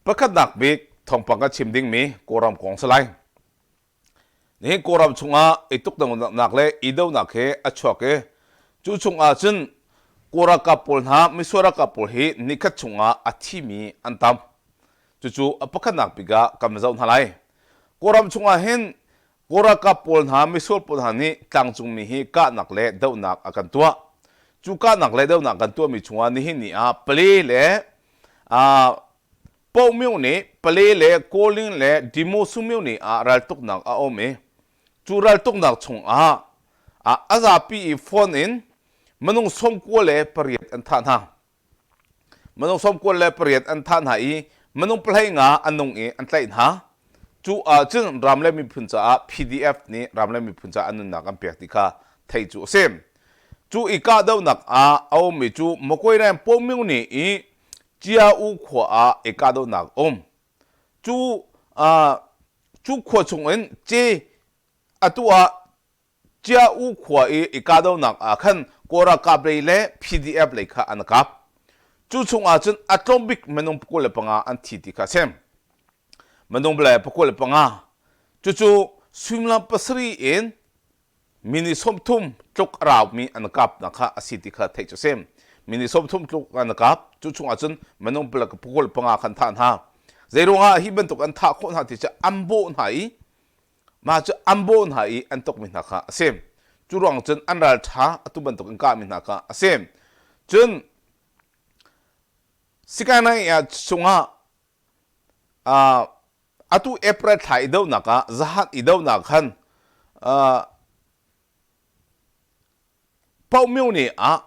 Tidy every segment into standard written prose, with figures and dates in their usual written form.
Pakhatnak bik thawngpang kan chim dingmi Kawlram kong si lai. Nihin Kawlram chungah i tukdohnak le i donak hi a chuak i cu chungah cun Kawl ralkap pawl hna, misual ralkap pawl hi nikhat chungah a thimi an tam. Cucu a pakhatnak bik ah kan va zoh hna lai. Kawlram chungah hin Kawl ralkap pawl hna, misual pawl hna nih tlangcungmi hi kahnak le dohnak a kan tuah. Cu kahnak le dohnak kan tuahmi chungah nihin ni ah Pale le Pohmyo nih Pale le Kawling le Dimosu nih ah raltuknak a um i cu raltuknak chungah a zapi i phone in minung 98 an thah hna. Minung 98 an thah hna i minung 15 an nung i an tlaih hna. Cu ahcun ram le miphun caah PDF nih ram le miphun caah an nunnak an pek ti kha theih cu a si. Cu i kahdohnak ah a ummi cu Makwe Ram Pomyo nih i Cia-u khua ah i kahdohnak a um. Cu, uh, cu khua chungin Ce atu ah Cia-u khua i i kahdohnak ah khan Kawl ralkap lei le PDF lei kha an kap. Cu chungah cun a tlawm bik minung 25 an thi ti kha a si. Minung 25. Cucu suimilam pasarih in Mini 30 tluk a raumi an kapnak kha a si ti kha theih cu a si. Mini 30 tluk an kap. Cu chungah cun minung pakul panga khan thah hna. Zeiruangah hi bantuk an thah khawh hna ti cu an bawh hna i mah cu an bawh hna i an tukmi hna kha a si. Cu ruang cun an ral ṭha atu bantuk in kahmi hna kha a si. Cun Sikanai chungah Atu April thla i dohnak ah zahan i dohnak khan Paoh myone ah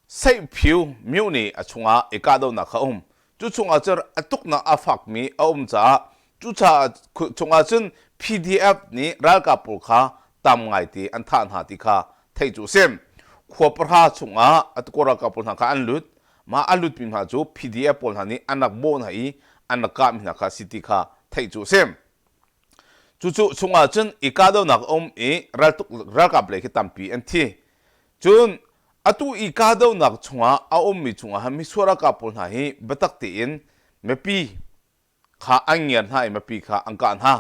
Seihphiu myone a chungah i kahdohnak kha a um. Cu chungah cun a tuknak a fakmi a um caah cu chungah cun PDF nih ralkap pawl kha tam ngaite an thah hna ti kha theih cu a si. Khua pahra chungah a Kawl ralkap pawl hna kha an lut. Mah a lutmi hna cu PDF pawl hna nih an rak bawh hna i an rak kahmi hna kha si ti kha theih cu a si. Cucu chungah cun i kahdohnak a um i raltuk ralkap lei khi tampi an thi. Cun atu i kahdohnak chungah a ummi chungah han misual ralkap pawl hna hi biatak tein mipi kha an ngiar hna i mipi kha an kah hna.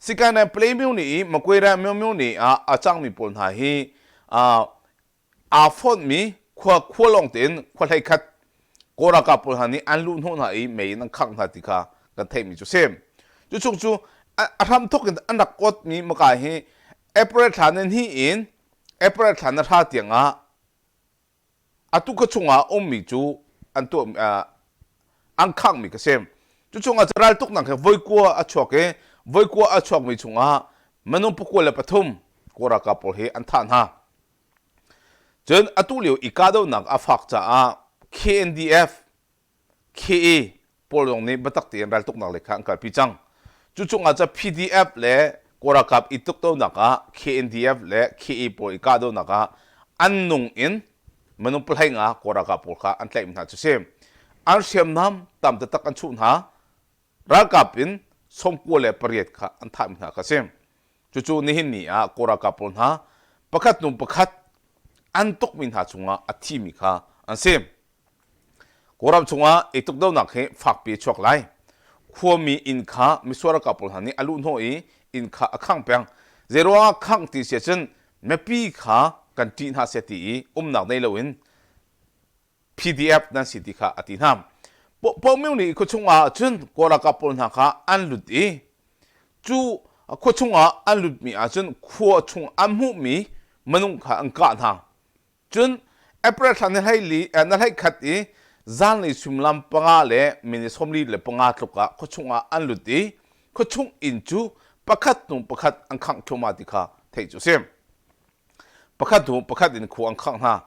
Sikanan Playmyo nih i Makwera Myomyo nih ah a cangmi pawl hna hi aa fonhmi khua khua lawng tein khua 11 Kawl ralkap pawl hna nih an luh hnawh hna i mei in an khangh hna ti kha kan theihmi cu si. Cu chung cu a hramthok in an rak awtmi maka hi April thla ni hnih in April thla ni hra tiang ah atu khua chungah ummi cu an tuah an khanghmi ka si. Cu chungah cu raltuknak hi voikua a chuak i voikua a chuakmi chungah minung 23 Kawl ralkap pawl hi an thah hna. Cun atu lio i kahdohnak a fak caah KNDF, KA pawl zong nih biatak tein raltuknak lei kha an kalpi cang. Cu chungah cun PDF le Kawl ralkap i tukdohnak ah KNDF le KA pawl i kahdohnak ah an nung in minung 15 Kawl ralkap pawl kha an tlaihmi hna cu si. An hriamnam tam taktak an chuh hna. Ralkap in 98 kha an thahmi hna kha si. Cucu nihin ni ah Kawl ralkap pawl hna pakhat hnu pakhat an tukmi hna chungah a thimi kha an si. Kawlram chungah i tukdohnak hi fakpi a chuak lai. Khuami inn kha misual ralkap pawl hna nih a luhhnawh i inn kha a khangh peng. Zeiruangah khangh ti si ahcun mipi kha kan ṭih hna seh ti i umnak nei loin PDF nan si ti kha a ti hna. Pomyo nih khuachung ah cun Kawl ralkap pawl hna kha an lut i cu khuachung ah an lutmi ahcun khua chung an hmuhmi minung kha an kah hna. Cun April thla ni hleili na hleikhat i zanlei suimilam panga le minute 45 tluk ah khuachung ah an lut i khuachung inn cu pakhat hnu pakhat an khangh thluahmah ti kha theih cu a si. Pakhat hnu pakhat in khua an khangh hna.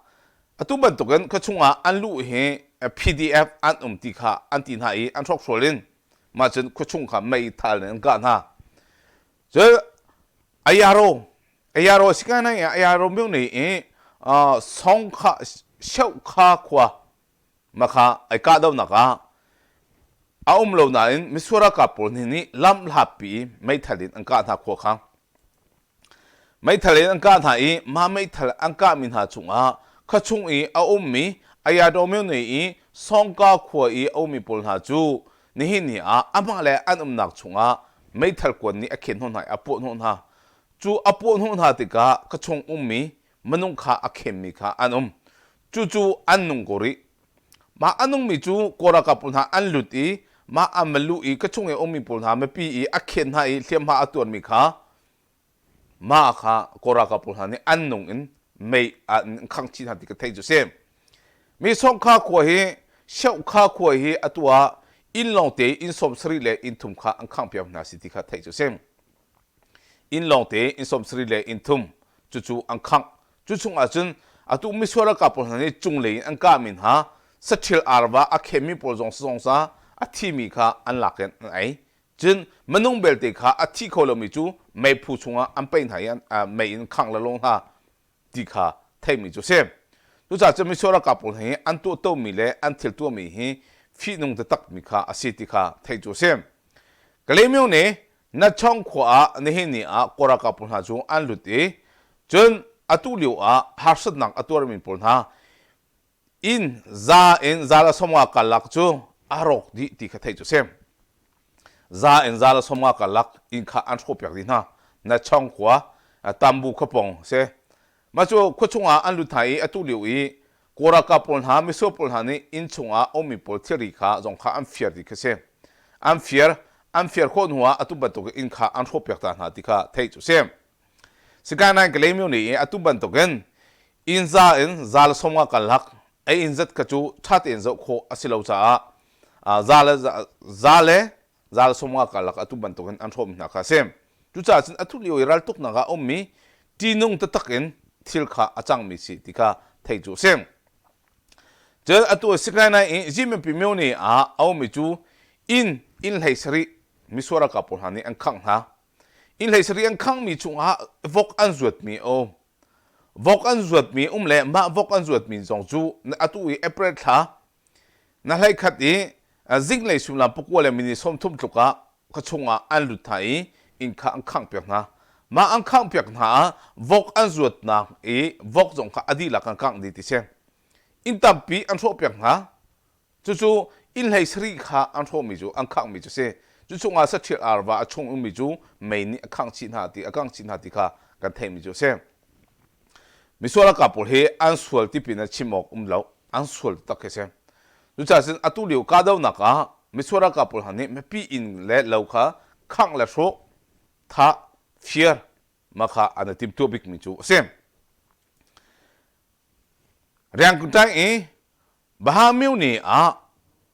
Atu bantukin khuachung ah an luh hi PDF an um ti kha an ti hna i an hrokhrawl in mah cun khuachung kha meithal in an kah hna. Cun Ayaro Ayaro sikanai Ayaro myo nih i song kha sheu kha khua makha ai kahdohnak ah a um lo nain misual ralkap pawl nih nih lam hlatpi i meithal in an kah hna khua kha. Meithal in an kah hna i mah meithal an kahmi hna chungah khuachung i a ummi Ayado myone i Songka khua i a ummi pawl hna cu. Nihin ni ah amah le an umnak chungah meithal kuan nih a khen hnawh hna i a puah hnawh hna. Cu a puah hnawh hna tikah ka chung ummi minung kha a khenmi kha an um. Cucu an nung ko rih. Mah a nungmi cu Kawl ralkap pawl hna an lut i mah an va luh i ka chung i a ummi pawl hna mipi i a khen hna i hliamhma a tuarmi kha mah kha Kawl ralkap pawl hna nih an nung in mei ah an khangh chih hna ti ka theih cu si. Mi Songkha khua hi Siohkha khua hi atu ah inn lawngte inn 70 le inn thum kha an khangh piak hna si ti kha theih cu si. Inn lawngte inn 70 le inn thum cucu an khangh. Cu chungah cun atu misual ralkap pawl hna nih cunglei in an kahmi hna saṭhil arva a khenmi pawl zong zong sa a thimi kha an lak in an ei. Cun minung belte kha a thi kho lomi cu meiphu chungah an paih hna i mei in khangh le law hna ti kha theihmi cu a si. Cucaah cun misual ralkap pawl hi an tuahtomi le an thil tuahmi hi fihnung taktakmi kha a si ti kha theih cu a si. Kalaymyo nih Natchawng khua ah nihin ni ah Kawl ralkap pawl hna cu an lut i cun atu lio ah harsatnak a tuarmi pawl hna inn za in za le 50 karlak cu a rawk dih ti kha theih cu si. Za in za le 50 karlak inn kha an hrawhpiak dih hna. Nachong khua, Tambu khuapawng si. Mah cu khua chungah an lut hna i atu lio i Kawl ralkap pawl hna, misual pawl hna nih inn chungah ummi pawl thilri kha zong kha an fir ti kha si. An fir, an fir khawh hnu ah atu bantuk inn kha an hrawhpiak ta hna ti kha theih cu si. Sikainai Kalaymyo nih i atu bantukin inn za in za le 50 karlak a inn zat kha cu ṭha tein zoh khawh a si lo caah za le za le za le 50 karlak atu bantukin an hrawhmi hna kha a si. Cucaah cun atu lio i raltuknak ah a ummi ṭihnung taktak in thil kha a cangmi si ti kha theih cu a si. Cun atu Sikainai i Zimpi Myone ah a ummi cu inn inn 17 misual ralkap pawl hna nih an khangh hna. Inn 17 an khanghmi chungah vok an zuatmi a um. Vok an zuatmi um le mah vok an zuatmi zong cu atu i April thla na hleikhat i zinglei suimilam pakua le minute 30 tluk ah khua chungah an lut hna i inn kha an khanghpiak hna. Mah an khanghpiak hna ah vok an zuatnak i vok zong kha a dihlak an kangh dih ti si. Inn tampi an hrawhpiak hna. Cucu inn 17 kha an hrawhmi cu an khanghmi cu a si. Cu chungah saṭhil arva a chung ummi cu mei nih a khangh chih hna ti a kangh chih hna ti kha kan theihmi cu a si. Misual ralkap pawl hi an sual ti pin ah chim awk um lo. An sual taktak khi a si. Cucaah cun atu lio kahdohnak ah misual ralkap pawl hna nih mipi inn le lo kha khangh le hrawh, thah, fir mah kha an i timhtuah bikmi cu a si. Riangtang i Bahamyone ah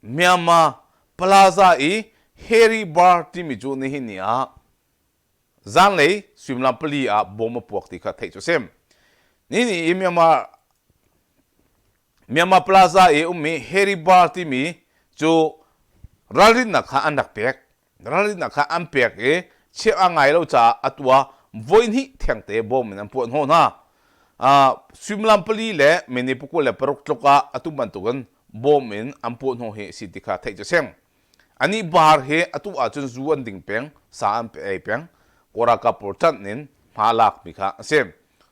Myanmar Plaza i Harry Bar timi cu nihin ni ah zanlei suimilam pali ah bom a puak ti kha theih cu a si. Nihin i Myanmar Myanmar Plaza i ummi Harry Bar timi cu ralrinnak kha an rak pek. Ralrinnak kha an pek i cheu a ngai lo caah a tuah voihnih thengte bawm in an puah hnawh hna. Uh, suimilam pali le minute 26 tluk ah atu bantukin bawm in an puah hnawh hi si ti kha theih cu sing. Anih bar hi atu ahcun zu an ding peng, sa an ei peng, Kawl ralkap pawl ṭanh in hma lakmi kha a si.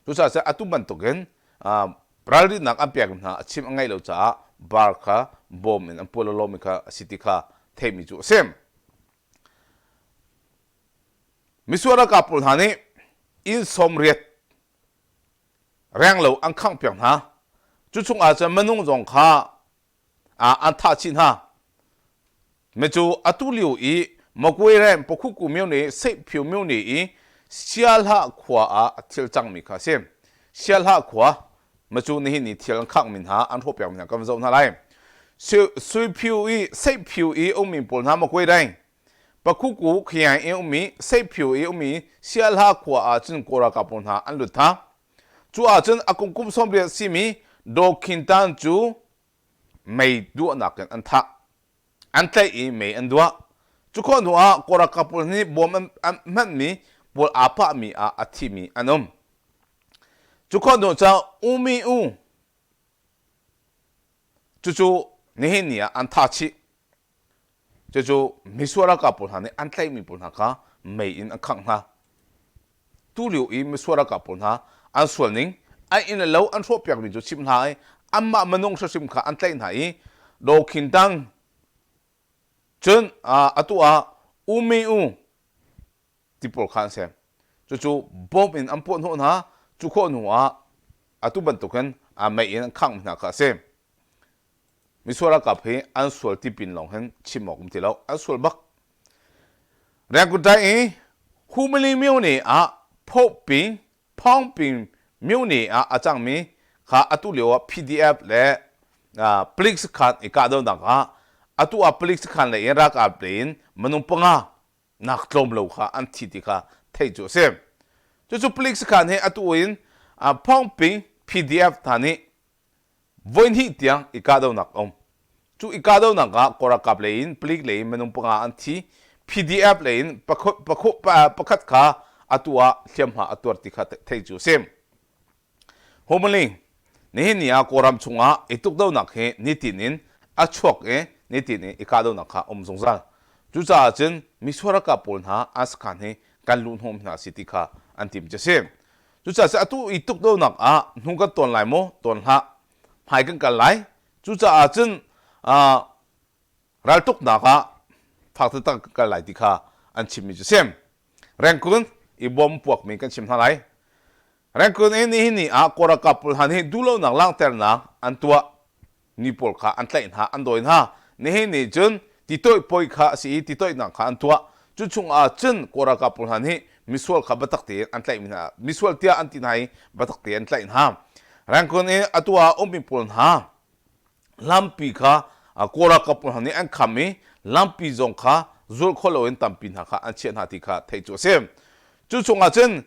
Cucaah atu bantukin uh, ralrinnak an pek hna a chim a ngaih lo caah bar kha bawm in an puah lawlawmi kha a si ti kha theihmi cu a si. Misual ralkap pawl hna nih inn 80 renglo an khanghpiak hna. Cu chungah cun minung zong kha an thah chih hna. Micu atu lio i Magway ram Pakhuku myone Seihphio myone i Sialhah khua ah thil cangmi kha a si. Sialhah khua macu nihin ni thil an khanghmi hna an hrawhpiakmi hna kan zoh hna lai. Suiphio i Seihphio i ummi pawl hna Magway raing Pakhuku Khiang i ummi Seihphio i ummi Sialhah khua ah cun Kawl ralkap pawl hna an lut hna. Cu ahcun a kum kum 80 simi Daw Khin Tan cu mei duahnak in an thah. An tlaih i mei an duah. Cu khawh hnu ah Kawl ralkap pawl nih bawm an, an hmanhmi pawl aa pahmi ah a thimi an um. Cu khawh hnu cun Umi U cucu nihin ni ah an thah chih. Cucu misual ralkap pawl hna nih an tlaihmi pawl hna kha mei in an khangh hna. Tulio i misual ralkap pawl hna an sual ning, an inn le lo an hrawhpiakmi cu chim hna i anmah minung hrimhrim kha an tlaih hna i Daw Khin Tang. Cun atu ah U Me U ti pawl kha an si. Cucu bomb in an puah hnawh hna. Cu khawh hnu ah atu bantukin mei in an khangh hna kha a si. Misual ralkap hi an sual ti pin lawng hin chim awk um ti lo. An sual bak. Rengkutai i Humili myone ah Phoping Phawngping myone ah a cangmi kha atu lio ah PDF le palik sakhan i kahdohnak ah atu ah palik sakhan lei in ralkap lei in minung panga nak tlawm lo kha an thi ti kha theih cu a si. Cucu palik sakhan hi atu in Phawngping PDF hna nih Voihnih tiang i kahdohnak a um. Cu i kahdohnak ah Kawl ralkap lei in palik lei in minung panga an thi. PDF lei in pakhat kha atu ah hliamhma a tuar ti kha theih cu a si. Humali, nihin ni ah Kawlram chungah i tukdohnak hi nitin in a chuak i nitin in i kahdohnak kha um zungzal. Cucaah cun misual ralkap pawl hna an sakhan hi kan luhhnawh hna si ti kha an tim cu a si. Cucaah atu i tukdohnak ah hnu kan tawn lai maw? Tawn hlah. Hmai kan kal lai. Cucaah cun raltuknak ah fak taktak kan kal lai ti kha an chimmi cu si. Rengkun i bom puakmi kan chim hna lai. Rengkun i nihin ni ah Kawl ralkap pawl hna nih duhlonak langhternak an tuah. Mi pawl kha an tlaih hna, an dawi hna. Nihin ni cun titoih poi kha a si i titoihnak kha an tuah. Cu chungah cun Kawl ralkap pawl hna nih misual kha biatak tein an tlaihmi hna, misual tiah an ti hna i biatak tein an tlaih hna. Rangoon i atu ah ummi pawl hna lampi kha Kawl ralkap pawl hna nih an kham i lampi zong kha zulh kho loin tampi hna kha an chiah hna ti kha theih cu a si. Cu chungah cun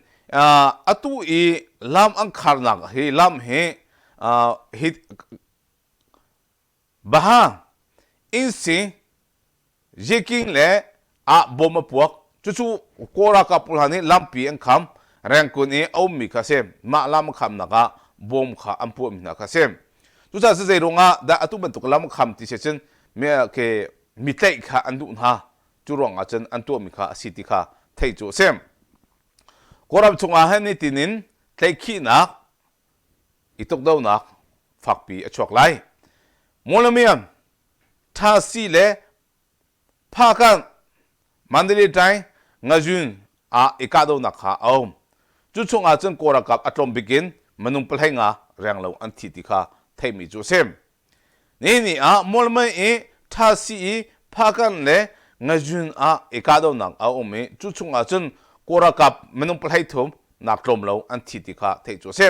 atu i lam an kharnak hi lam hi hi Baha, Insi, Yiking le ah bom a puak. Cucu Kawl ralkap pawl hna nih lampi an kham. Rengkun i a ummi kha a si. Mah lam a khamnak ah bom kha an puahmi hna kha a si. Cucaah zei ruangah dah atu bantuk lam a kham ti si cun mi tlaih kha an duh hna. Cu ruangah cun an tuahmi kha a si ti kha theih cu a si. Kawlram chungah hin nitin in tlaihkhihnak i tukdohnak fakpi a chuak lai. Mawlamian, Thasi le Phakanh, Mandalay Ṭaing, Ngazun ah i kahdohnak kha a um. Cu chungah cun Kawl ralkap a tlawm bik in minung pahleinga renglo an thi ti kha theihmi cu a si. Nihin ni ah Mawlmai i Thasi i Phakanh le Ngazun ah i kahdohnak a um i cu chungah cun Kawl ralkap minung pahleithum nak tlawm lo an thi ti kha theih cu a si.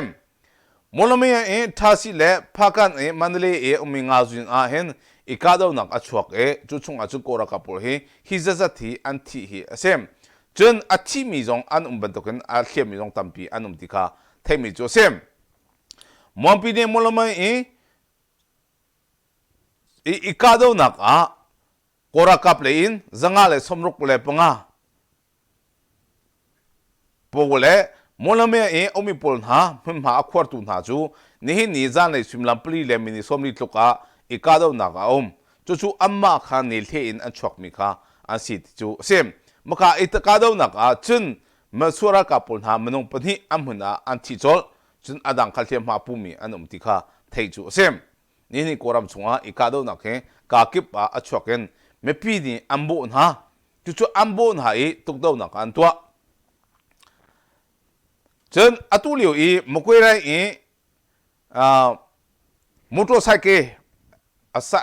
Mawlamyine i Thasi le Phakanh i Mandalay i ummi Ngazun ah hin i kahdohnak a chuak i cu chungah cun Kawl ralkap pawl hi hi zatzat hi an thih hi a si. Cun a thimi zong an um bantukin a hliammi zong tampi an um ti kha theihmi cu a si. Muangpi nih Mawlamyine i i kahdohnak ah Kawl ralkap lei in 565 Paul le Mawlamyine i ummi pawl hna hmunhma a khuartu hna cu nihin ni zanlei suimilam pali le minit 40 tluk ah i kahdohnak a um. Cucu anmah kha nelhle in an chuakmi kha an si ti cu a si. Maka i kahdohnak ah cun Masuah ralkap pawl hna minung pahnih an hmun ah an thi colh, cun a dang kha hliamhma pumi an um ti kha theih cu a si. Nihin Kawlram chungah i kahdohnak hi kaa kip ah a chuak in mipi nih an bawh hna. Cucu an bawh hna i tukdohnak ah an tuah. Cun atu lio i Makuai i uh, motorcycle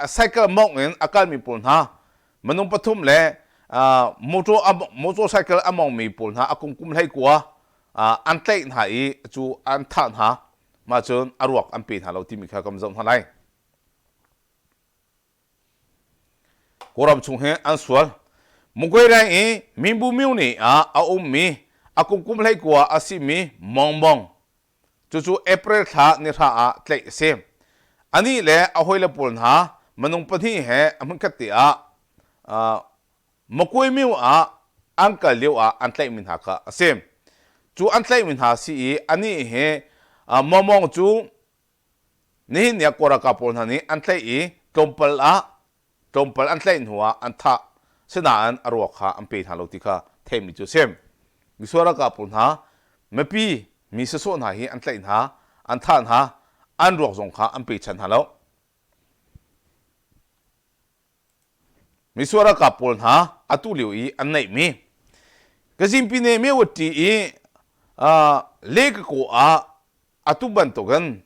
cycle mawngh in a kalmi pawl hna minung pathum le uh, motor motorcycle a mawngmi pawl hna a kum kum hlei kua uh, an tlaih hna i cu an thah hna Mah cun a ruak an pe hna lo timi kha kan zoh hna lai. Kawlram chung hi an sual. Mugwe reng i Minbu Myone ah a ummi a kum kum hlei kua a simi Mong Mong cucu April thla nihra ah tlaih a si. Anih le a hawile pawl hna minung pahnih he a hmunkhat te ah uh, Makwe myo ah an kal lio ah an tlaihmi hna kha a si. Cu an tlaihmi hna si i anih hi Mawmawng cu nihin ni ah Kawl ralkap pawl hna nih an tlaih i tlawmpal ah tlawmpal an tlaih hnu ah an thah. Sinain a ruak kha an pe hna lo ti kha theihmi cu a si. Misual ralkap pawl hna mipi mi sawsawh hna hi an tlaih hna, an thah hna, an ruak zong kha an pe chan hna lo. Misual ralkap pawl hna atu lio i an neihmi Kazin Pine Mewati i Lekakaw ah atu bantukin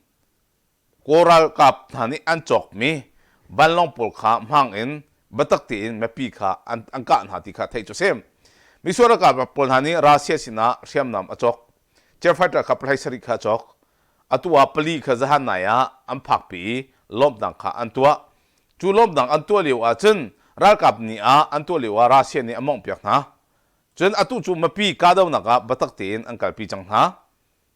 Kawl ralkap hna nih an cawkmi vanlawng pawl kha hmang in biatak tein mipi kha an kah hna ti kha theih cu a si. Misual ralkap pawl hna nih Russia sinah hriamnam a cawk. Jet fighter kha pahhlei sarih kha a cawk. Atu ah pali kha zahan nai ah an phakpi i lawmhnak kha an tuah. Cu lawmhnak an tuah lio ahcun ralkap ni ah an tuah lio ah Russia nih a mawnghpiak hna. Cun atu cu mipi kahdohnak ah biatak tein an kalpi cang hna.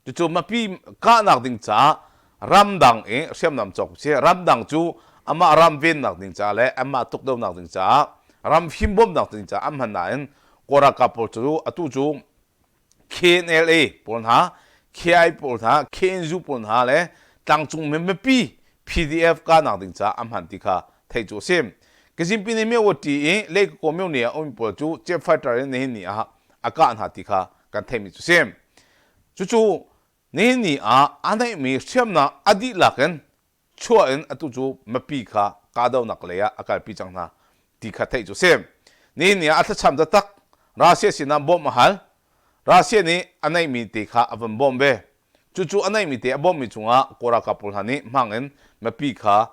Cucu mipi kahnak ding caah ramdang i hriamnam cawk si. Ramdang cu amah ram vennak ding caah le anmah tukdohnak ding caah ram himbawmnak ding caah an hman nain Kawl ralkap pawl cu atu cu KNLA pawl hna, KI pawl hna, KNU pawl hna le tlangcung mipi PDF kahnak ding caah an hman ti kha theih cu a si. Kazin Pine Mewati i Leikakaw Myone ah um pawl cu jet fighter in nihin ni ah a kah hna ti kha kan theihmi cu si. Cucu nihin ni ah a neihmi hriamnak a dihlak in chuah in atu cu mipi kha kahdohnak lei ah a kalpi cang hna ti kha theih cu si. Nihin ni ah a thlacham taktak Russia sinah bawmh a hal. Russia nih a neihmi te kha a van bawmh ve. Cucu a neihmi te a bawmhmi cungah Kawl ralkap pawl hna nih hmang in mipi kha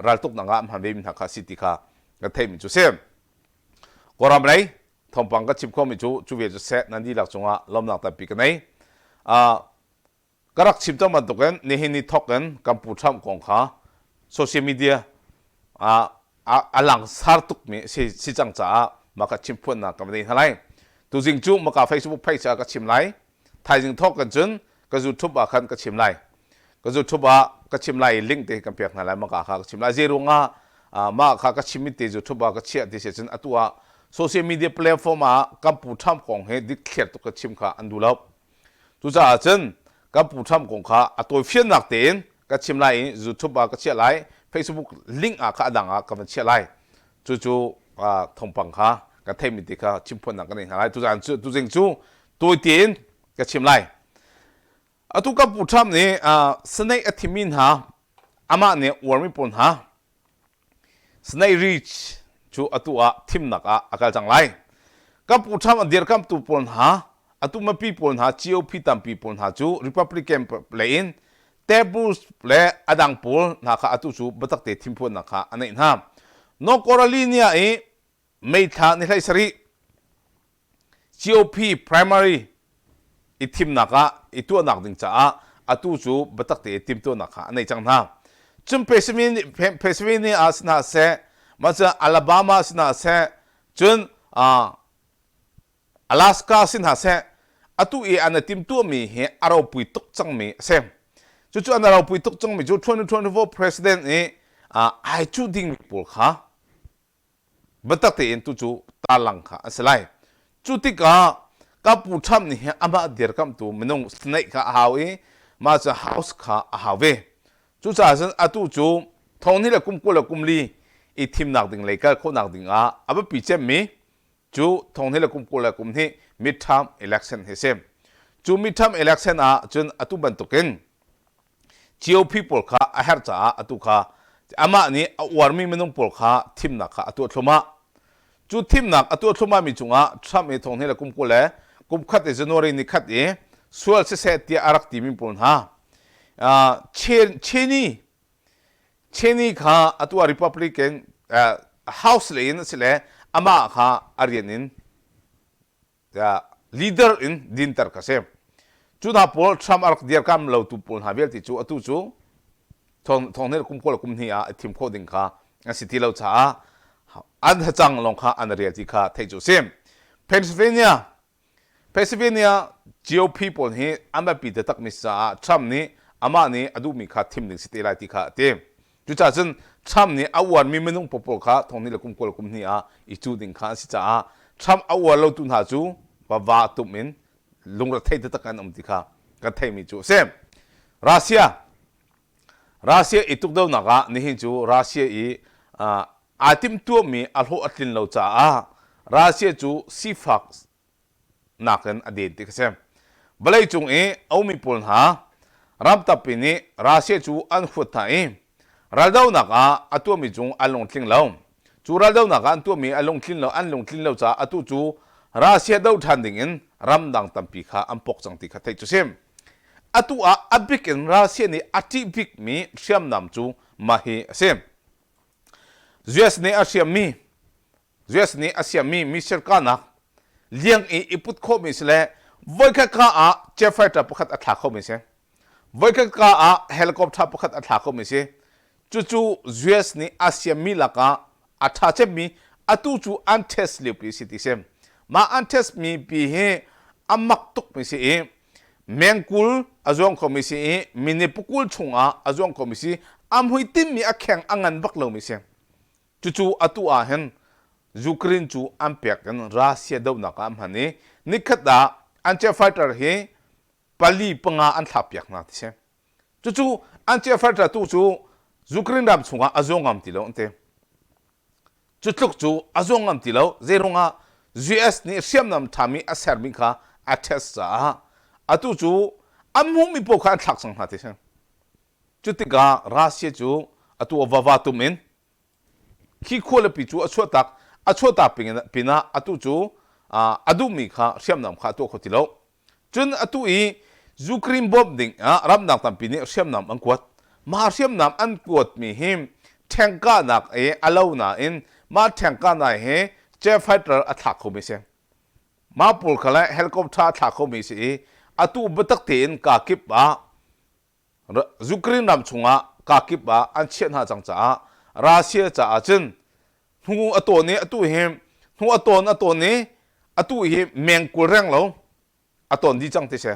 raltuknak ah an hman vemi hna kha a si ti kha kan theihmi cu si. Kawlram lei thawngpang ka chim khomi cu cu ve cu seh nan dihlak cungah lawmnak tampi ka nei. Ka rak chim cang bantukin nihin ni thawk in kan Pu Trump kong kha social media ah a langsar tukmi si, si cang caah mah kha chimphuannak ka va nei hna lai. Tuzing cu maka Facebook page ah ka chim lai. Thaizing thawk kan cun ka YouTube ah khan ka chim lai. Ka YouTube ah ka chim lai i link te kan pek hna lai maka kha ka chim lai. Zei ruangah mah kha ka chim te YouTube ah ka chiah ti si cun atu ah social media platform ah kan Pu Trump kong hi dikthliar tuk ka chim kha an duh lo. Cucaah cun kan Pu Trump kong kha a tawifiannak tein ka chim lai i YouTube ah ka chiah lai, Facebook link ah kha a dang ah ka van chiah lai. Cucu thawngpang kha ka theihmi te kha chimphuannak ka nei hna lai. Tuzaan cu tuzing cu tawi tein ka chim lai. Atu kan Pu Trump nih Senate a thimmi hna amah nih uarmi pawl hna Snake Ridge cu atu ah thimnak ah a kal cang lai. Kan Pu Trump a dirkamtu pawl hna, atu mipi pawl hna, GOP tampi pawl hna cu Republican lei in Ted Cruz le a dang pawl hna kha atu cu biatak te thimphuannak kha a neih hna. North Carolina i May thla ni 17 GOP primary i thimnak ah i tuahnak ding caah atu cu biatak te timtuahnak kha a nei cang hna. Cun Pennsylvania ah si hna seh, mah cu Alabama si hna seh, cun Alaska si hna seh, atu i an i timtuahmi hi a ropui tuk cangmi a si. Cucu an ropui tuk cangmi cu 2024 president i ai cuh dingmi pawl kha Biatak tein tu cu tarlang kha an si lai. Cu tikah ka pu Trump nih hin amah dirkamhtu minung Senate kha a hau i mah cu House kha a hau ve. Cucaah cun atu cu thonghnih le kum 20 le kum li i thimnak ding lei kal khawhnak ding ah a biapi cemmi cu thonghnih le kum 20 le kum hnih midterm election hi a si. Cu midterm election ah cun atu bantukin GOP pawl kha a herh caah atu kha amah nih a uarmi minung pawl kha thimnak kha a tuah thluahmah. Cu thimnak a tuah thluahmahmi cungah Trump i thonghnih le kum 20 le kum khat i January ni khat i sual siseh tiah a rak timi pawl hna Cheney Cheney kha atu ah Republican House lei in a si le amah kha a rian in leader in dinter ka si. Cu hna pawl Trump a rak dirkam lotu pawl hna vialte cu atu cu thonghnih kum kul kum hnih ah i thim khawh ding kha an si ti lo caah an hacang lawng kha an rel ti kha theih cu si. Pennsylvania Pennsylvania GOP pawl hi an biapi taktak mi caah Trump nih amah nih a duhmi kha thim ding si te lai ti kha a ti. Cucaah cun Trump nih a uarmi minung pawl kha thonghnih le kum 20 kum hnih ah i cuh ding kha an si caah Trump a uar lotu hna cu va va tum in lungrethei taktak an um ti kha kan theihmi cu a si. Russia Russia i tukdonak ah nihin cu Russia i aa timhtuahmi a hlawh a tlin lo caah Russia cu sifak nakin a den ti kha si. Vawleicung i a ummi pawl hna ram tampi nih Russia cu an huat hna i raldohnak ah a tuahmi cung an lungtling lo. Cu raldohnak ah an tuahmi a lungtlin lo an lungtlin lo caah atu cu Russia doh ṭhan dingin ramdang tampi kha an pok cang ti kha theih cu si. Atu ah a bik in Russia nih a ṭih bikmi hriamnam cu mah hi a si. US nih a hriammi US nih a siammi missile kahnak liang i i put khawhmi si le voikhat ka ah jet fighter pakhat a thla khomi si. Voikhat ka ah helicopter pakhat a thla khomi si. Cucu US nih a siammi lakah a ṭha cemmi atu cu an test liopi si ti si. Mah an test mi pi hi a mak tukmi si i mengkul a zuang khomi si i minute pakul chungah a zuang khomi si a hmuitinmi a kheng a ngan bak lomi si. Cucu atu ah hin Ukraine cu an pek in Russia dohnak ah an hman i nikhat ah an jet fighter hi pali panga an thlak piak hna ti si. Cucu an jet fighter tu cu Ukraine ram chungah a zuang ngam ti lo an ti. Cu tluk cu a zuang ngam ti lo. Zeiruangah US nih hriamnam ṭhami a sermi kha a test caah atu cu an hmuhmi paoh kha an thlak cang hna ti si. Cu tikah Russia cu atu a vava tum in khi khualipi cu a chuahtak a chuahtak pinah atu cu a duhmi kha hriamnam kha a tuah kho ti lo. Cun atu i Ukraine bawmh ding ah ramdang tampi nih hriamnam an kuat. Mah hriamnam an kuatmi hi ṭhengkahnak i a lo nain mah ṭhengkahnak hi jet fighter a thlak khomi a si. Mah pawl kha le helicopter a thlak khomi a si i atu biatak tein kakip ah Ukraine ram chungah kakip ah an chiah hna cang caah Russia caah cun hnu a tawn i atu hi hnu a tawn a tawn i atu hi meng 20 reng lo a tawn dih cang ti si.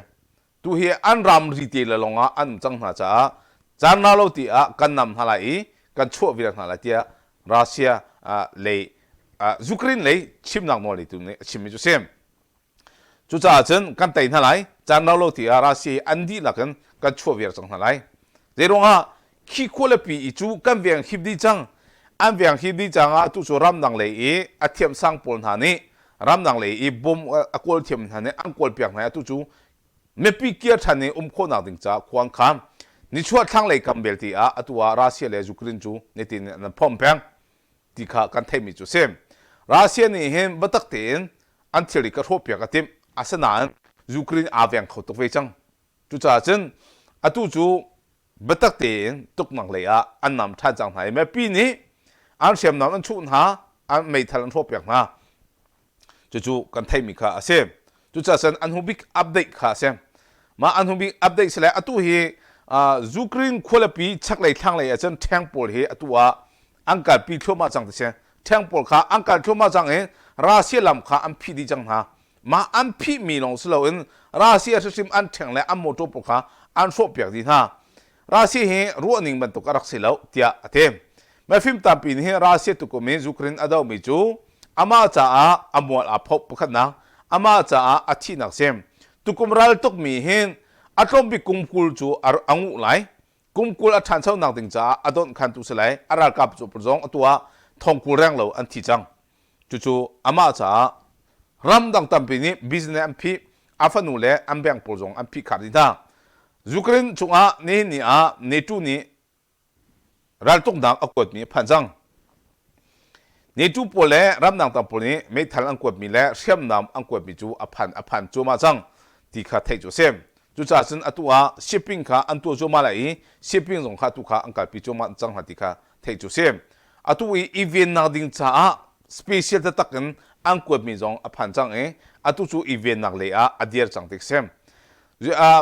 Tu hi an ramri te le lawngah an um cang hna caah caan rau lo ti ah kan nam hna lai i kan chuah viar hna lai tiah Russia lei Ukraine lei chimnak nawl neitu nih a chimmi cu si. Cucaah cun kan tei hna lai, caan rau lo ti ah Russia hi an dihlak in kan chuah viar cang hna lai. Zeiruangah khi khualipi i cu kan veng hip dih cang. An veng hip dih caah tu cu ramdang lei i a thiamsang pawl hna nih ramdang lei i bom a kawl thiam hna nih an kawl piak hna i atu cu mipi kir ṭhan i um khawhnak ding caah khua an kham. Nichuah thlanglei kam belte ah atu ah Russia le Ukraine cu nitin in an phomh peng. ti kha kan theihmi cu a si. Russia nih hin biatak tein an thilri ka hrawhpiak a timh. Asinain Ukraine aa veng kho tuk ve cang. Cucaah cun atu cu biatak tein tuknak lei ah an nam ṭhan cang hna i mipi nih an hriamnam an chuh hna, an meithal an hrawhpiak hna. Cucu kan theihmi kha a si. Cucaah cun an hnu bik update kha a si. Mah an hnu bik update si le atu hi uh, Ukraine khualipi chaklei thlanglei ahcun ṭheng pawl hi atu ah an kalpi thluahmah cang ti si. Ṭheng pawl kha an kal thluahmah cang i Russia lam kha an phih dih cang hna. Mah an phihmi lawng si loin Russia hrimhrim an ṭheng le an motor pawl kha an hrawhpiak dih hna. Russia hi ruahning bantuk a rak si lo tiah a ti. Mifim tampi nih Russia tukum in Ukraine a dohmi cu amah caah a mual aa phoh pakhatnak, amah caah a thihnak si. Tukum ral tukmi hin a tlawmbik kum 20 cu a nguh lai. Kum 20 a ṭhanchonak ding caah a donh khantu si lai. A ralkap cu zong atu ah thong 20 reng lo an thi cang. Cucu amah caah ramdang tampi nih business an phih, a fanu le an bank pawl zong an phihkhar dih hna. Ukraine cungah nihin ni ah NATO nih raltuknak a kuatmi a phan cang. NATO pawl le ramdang tam pawl nih meithal an kuatmi le hriamnam an kuatmi cu a phan a phan cuahmah cang ti kha theih cu a si. Cucaah cun atu ah shipping kha an tuah cuahmah lai i shipping zong kha atu kha an kalpi cuahmah cang hna ti kha theih cu si. Atu i i vennak ding caah special taktak in an kuatmi zong a phan cang i atu cu i vennak lei ah a dir cang ti si.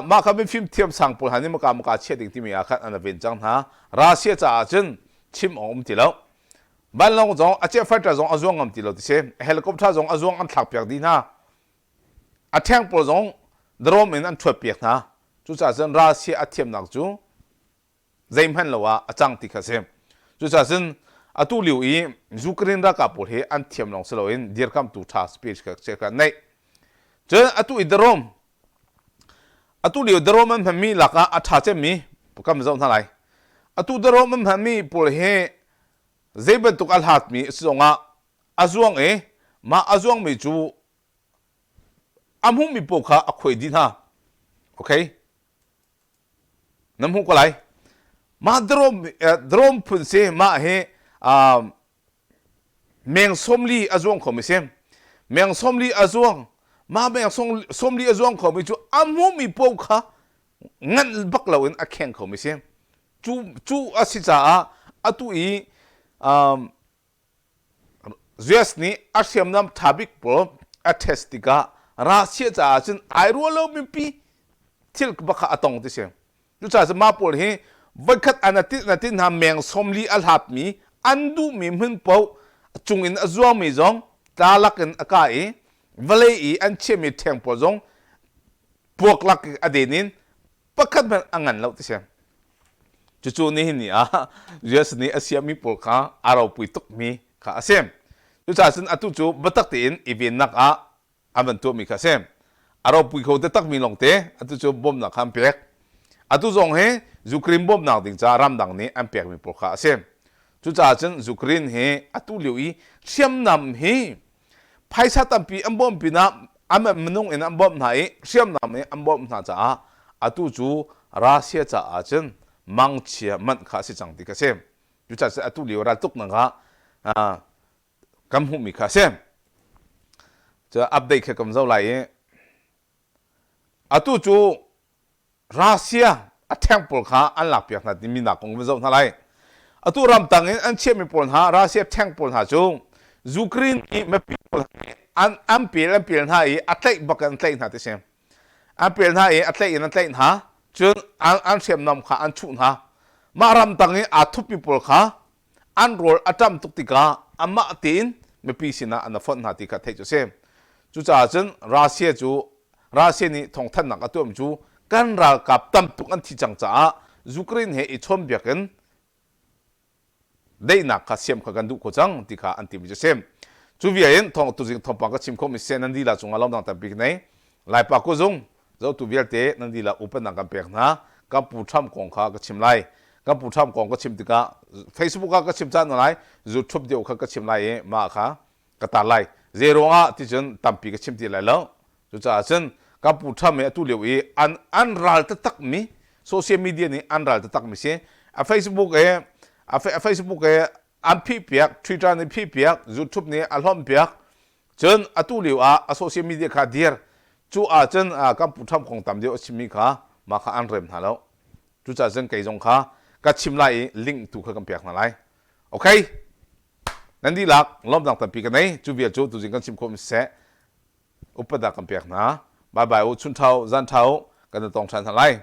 Mah kha mifim thiam sang pawl hna nih maka maka chiah ding timi ah khan an ven cang hna. Russia caah cun chim awk um ti lo. Vanlawng zong a jet fighter zong a zuang ngam ti lo ti si. Helicopter zong a zuang an thlak piak dih hna. A ṭheng pawl zong drawm in an ṭhuat piak hna. Cucaah cun Russia a thiamnak cu zeihmanh lo ah a cang ti kha a si. Cucaah cun atu lio i Ukraine ralkap pawl hi an thiam lawng si loin dirkamtu ṭha speech kha kha an neih. Cun atu i Darom atu lio Darom an hmanmi lakah a ṭha cemmi kan zoh hna lai. Atu Darom an hmanmi pawl hi zei bantuk a hlatmi a si zongah a zuang i mah a zuangmi cu a hmuhmi paoh kha a khuai dih hna. Okay? Na hmuh ko lai. Mah drone, drone phun si mah hi um, Meng 40 a zuang khomi si. Meng 40 a zuang. Mah meng 40 a zuang khomi cu a hmuhmi paoh kha nganh bak loin a kheng khomi si. Cu, cu a si caah atu i um, US nih a hriamnam ṭha bik pawl a test tikah Russia caah cun ai ruah lomi pi thil bak kha a tong ti si. Cucaah cun mah pawl hi voikhat an na tin hna meng 40 a hlatmi an duhmi hmun paoh cung in a zuangmi zong tla lakin a kah i vawlei i an chiahmi ṭheng pawl zong puak lak a den in pakhat hmanh a ngan lo ti si. Cucu nihin ni ah US nih a siami pawl kha a ropui tukmi kha a si. Cucaah cun atu cu biatak tein i vennak ah an van tuahmi kha a si. A ropui kho taktakmi lawngte atu cu bawmhnak kha an pek. Atu zong hi Ukraine bawmhnak ding caah ramdang nih an pekmi pawl kha a si. Cucaah cun Ukraine hi atu lio i hriamnam hi phaisa tampi an bawmh pinah an minung in an bawmh hna i hriamnam in an bawmh hna caah atu cu Russia caah cun mangchia manh kha a si cang ti kha a si. Cucaah atu lio raltuknak ah kan hmuhmi kha a si. Cu update kha kan zoh lai i atu cu Russia a ṭheng pawl kha an lakpiak hna timi nak kong van zoh hna lai. Atu ramtang in an chiahmi pawl hna Russia ṭheng pawl hna cu Ukraine i mipi pawl an an pel an pel hna i a tlaih bak in an tlaih hna ti si. An pel hna i a tlaih in an tlaih hna. Cun an, an hriamnam kha an chuh hna. Mah ramtang i aa thupmi pawl kha an rawl a ṭam tuk tikah amah tein mipi sinah an fonh hna ti kha theih cu a si. Cucaah cun Russia cu Russia nih thawngthanhnak a tuahmi cu kan ralkap tam tuk an thi cang caah Ukraine he i chawnbiak in daihnak kha siam kha kan duh ko cang ti kha an timi cu a si. Cu via in thawng tuzing thawngpang ka chim khawhmi seh nan lila cungah lawmnak tampi ka nei. Laipa kuzung zohtu vialte nan lila upatnak kan pek hna. Kan pu Trump kong kha ka chim lai. Kan pu Trump kong ka chim tikah Facebook ah ka chim caan lai, YouTube deuh kha ka chim lai i mah kha ka tar lai. Zei ruangah ti cun tampi ka chim ti lai lo. Cucaah cun kan pu Trump hi atu lio i an an ral taktak mi social media nih an ral taktak mi si. A Facebook e a Facebook e an phih piak, Twitter nih phih piak, YouTube nih a hlawm piak. Cun atu lio ah a social media kha dir. Cu ah cun kan pu Trump kong tam deuh a chimmi kha mah kha an rem hna lo. Cucaah cun kei zong kha ka chim lai i link tu kha kan pek hna lai. Okay. Nan dihlak lawmnak tampi ka nei. Cu vial cu tuzing kan chim khawh mi siseh upat dah kan pek hna. Bye bye u chun ṭha u zan ṭha u kan i tong ṭhan hna lai.